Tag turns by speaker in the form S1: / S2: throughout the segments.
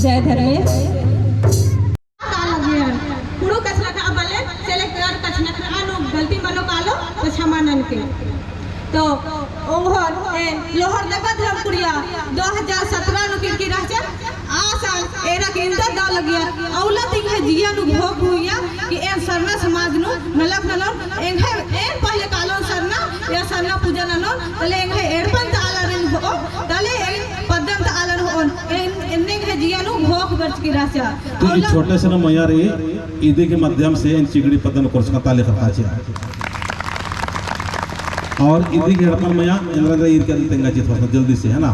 S1: जय धर्मेश।
S2: कुड़ू कचना का बले सेलेक्ट कर कचना का अनु गलती मनो कालो तो क्षमा नन के। तो ओहर ए लोहरदगा धर्मपुरिया 2017 नु किरकी रहचे आ साल एरा के इंदर दा लगिया औला तिंग है जिया नु भोग हुइया कि एन सरना समाज नु नलक नलन एंग है एन पहले कालोन सरना या सरना पूजा नलन तले एंग है एड़पन ताला रिन हो तले एन पदन ताला होन एन एन्ने है जिया नु भोग बर्च की रहचा।
S3: तो ये छोटे से मैया रे ईदी के माध्यम से इन चिगड़ी पदन कोर्स का ताले खर्चा और इदी के हड़पन मैया इंद्र ईद के तेंगा चित होता जल्दी से है ना,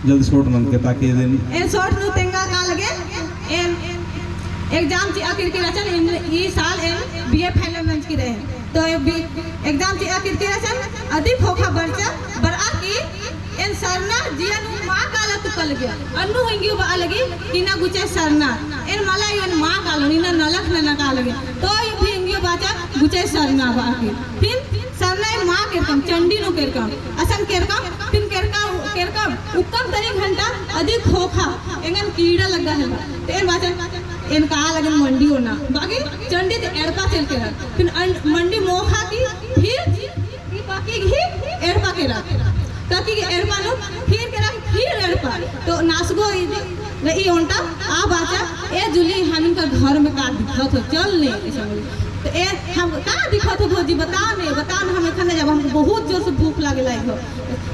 S3: जल्दी शॉर्ट नन के ताकि दिन
S2: एन शॉर्ट नु तेंगा का लगे एन एग्जाम ची आखिर के रचन इन ई साल एन बीए फाइनल मंच की रहे तो ए बी एग्जाम ची आखिर के रचन अधिक होखा बरचा बरा की एन सरना जिया नु मां काला तुकल गया अन्नु हिंगियो बा लगी किना गुचे सरना एन मला एन मां कालो नीना नलख नना का लगे तो ये भी हिंगियो बाचा गुचे सरना बा की फिर सरना ए मां केरकम चंडी नु केरकम असन केरकम फिर केरका केरकम उक्कम तरी घंटा अधिक खोखा एंगन कीड़ा लगा है तो एन बाचा एन का लगन मंडी होना बाकी चंडी ते एड़पा चल के रख फिर मंडी मोखा की फिर ई बाकी घी एड़पा के रख ताकि के एड़पा नु फिर के रख फिर एड़पा तो नासगो ई ई ओंटा आ बाचा ए जुली हमिन का घर में का दिखत हो चल नहीं ऐसा बोली तो ए हम का दिखत हो भौजी बता नहीं बता न हम एखन जब हमको बहुत जोर से भूख लागे लाग हो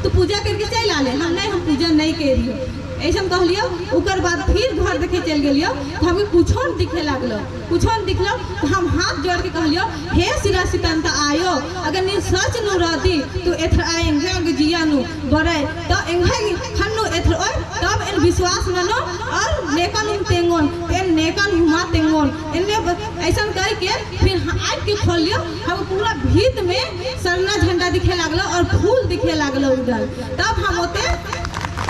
S2: तो पूजा करके चल आले हम नहीं हम पूजा नहीं करियो ऐसा हम कहलियो। ओकर बाद फिर घर देखे चल गेलियो तो हमके कुछो न दिखे लागलो कुछो न दिखलो तो हम हाथ जोड़ के कहलियो हे सिरा सितंता आयो अगर नी सच नु रहती तो एथर आए एंगे अंग जिया नु बरे तो एंगे खन्नु एथर ओय तब एन विश्वास मनो और नेकन उन तेंगोन एन नेकन हुमा तेंगोन एने ऐसा कह के फिर आँख के खोलियो हम पूरा भीत में सरना झंडा दिखे लागलो और फूल दिखे लागलो उधर। तब हम ओते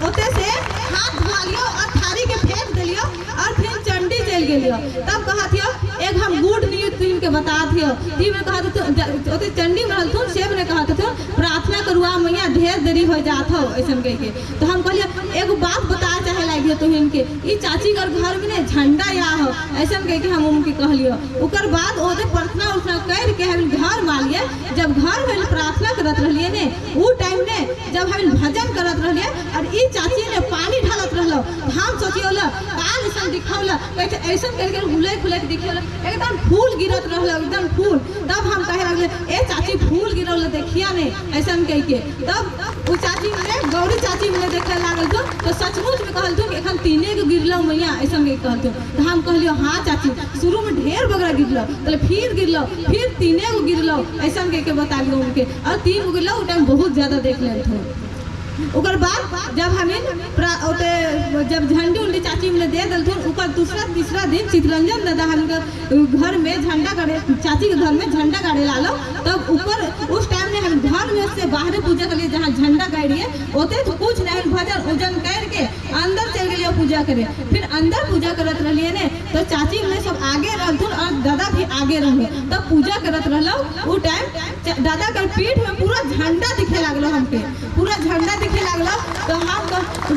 S2: ओते से हाथ धोआ लियो और थारी के फेंक दिलियो और फिर चंडी चल गेलियो। तब कहा थियो एक हम गुड न्यूज तीन के बता थियो तीन में कहा थियो ओते चंडी में रहल सेब ने कहा थियो प्रार्थना करुआ मैया ढेर देरी हो जात हो ऐसा कह के। तो हम कहलियो एगो बात बता चाहे लागियो तुहिन के ई चाची के घर में ने झंडा या हो ऐसा कह के हम उनके कहलियो। ओकर बाद ओते प्रार्थना उर्थना कर के हम घर मालिए। जब घर में प्रार्थना करत रहलिए ने उ टाइम ने जब हम भजन करत रहलिए और ई चाची ने पानी ढालत रहलो हम सोचियोला काल ऐसा दिखौला कहते ऐसा करके हुले खुले के दिखौला एकदम फूल गिरत रहलो एकदम फूल। तब हम कहे लगले ए चाची फूल गिरौला देखिया ने ऐसा कह के। तब उ चाची मिले गौरी चाची मिले देखे लागल तो सचमुच में कहल कि एखन तीने गो गिरलो मैया ऐसा कह कहल। तो हम कहलियो हाँ चाची शुरू में ढेर बगरा गिरलो तो फिर गिरलो फिर तीने गो गिरलो ऐसा कह के बता लियो उनके और तीन गो गिरलो उ टाइम बहुत ज़्यादा देख लेते। ओकर बाद जब हमें ओते जब झंडी उंडी चाची मिले दे दिलथुन ओकर दूसरा तीसरा दिन चितरंजन दादा हमके घर में झंडा गाड़े चाची के घर में झंडा गाड़े लालो। तब ऊपर उस टाइम में हम घर में से बाहर पूजा कर लिए जहाँ झंडा गाड़िए ओते तो कुछ नहीं भजन उजन करके अंदर चल गए पूजा करे। फिर अंदर पूजा करत रहिए ने तो चाची मिले सब आगे रहलथुन और दादा भी आगे रहे तब पूजा करत रहलो। उ टाइम दादा के पीठ में पूरा झंडा दिखे लागलो हमके पूरा झंडा दिखे लागलो। तो हम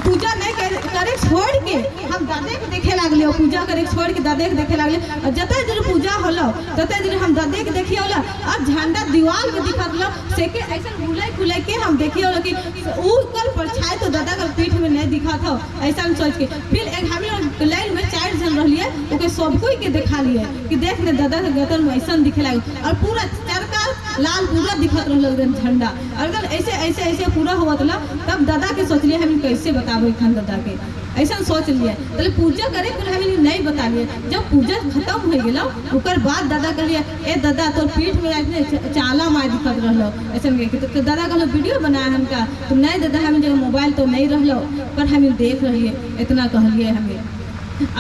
S2: पूजा नहीं करे छोड़ के हम दादे के देखे लागले पूजा करे छोड़ के दादे के देखे लागले और जते दिन पूजा होलो तते दिन हम दादे के देखिए होला और झंडा दीवार में दिखत लो से के ऐसा हुलै खुलै के हम देखिए होला कि उ कर परछाई तो दादा के पीठ में नहीं दिखत हो ऐसा हम सोच के। फिर एक हम लोग लाइन में चार जन रहलिए ओके सब कोई के देखा लिए कि देख ने दादा के गतन में ऐसा दिखे लागल और पूरा चरका लाल पूरा दिखत रहल एकदम झंडा और एकदम ऐसे ऐसे ऐसे पूरा होवत ला। तब दादा के सोचलिए हम कैसे बताबे खान दादा के ऐसा सोच लिए तो पूजा करे फिर हम नहीं बता लिए। जब पूजा खत्म हो गया ओकर बाद दादा कहलिए ए दादा तोर पीठ में आज चाला मार दिखत रहलो ऐसा के। तो दादा कहलो वीडियो बना हमका तो नहीं दादा हम जब मोबाइल तो नहीं रहलो पर हम देख रहिए इतना कहलिए हमें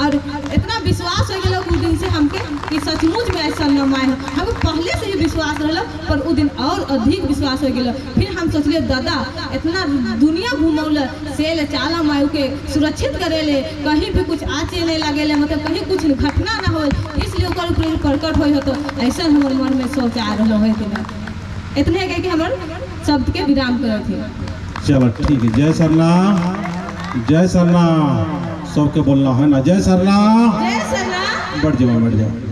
S2: और इतना विश्वास हो गया उस दिन से हमके कि सचमुच में ऐसा न माए। हमको पहले से ही विश्वास रहा पर उ दिन और अधिक विश्वास हो गया। फिर हम सोचलिए दादा इतना दुनिया घुमौल से चाला मायू के सुरक्षित करे ले कहीं भी कुछ आचे नहीं लगे ले मतलब कहीं कुछ घटना ना हो इसलिए ओकर ऊपर प्रकट हो तो ऐसा हमारे मन में सोच आ रहा है। इतने कह के हमारे शब्द के विराम करे थे।
S3: चलो ठीक है, जय सरना, जय सरना। सबके बोलना है ना। जय सरना।
S2: जय सरना।
S3: बैठ जाओ, बैठ जाओ।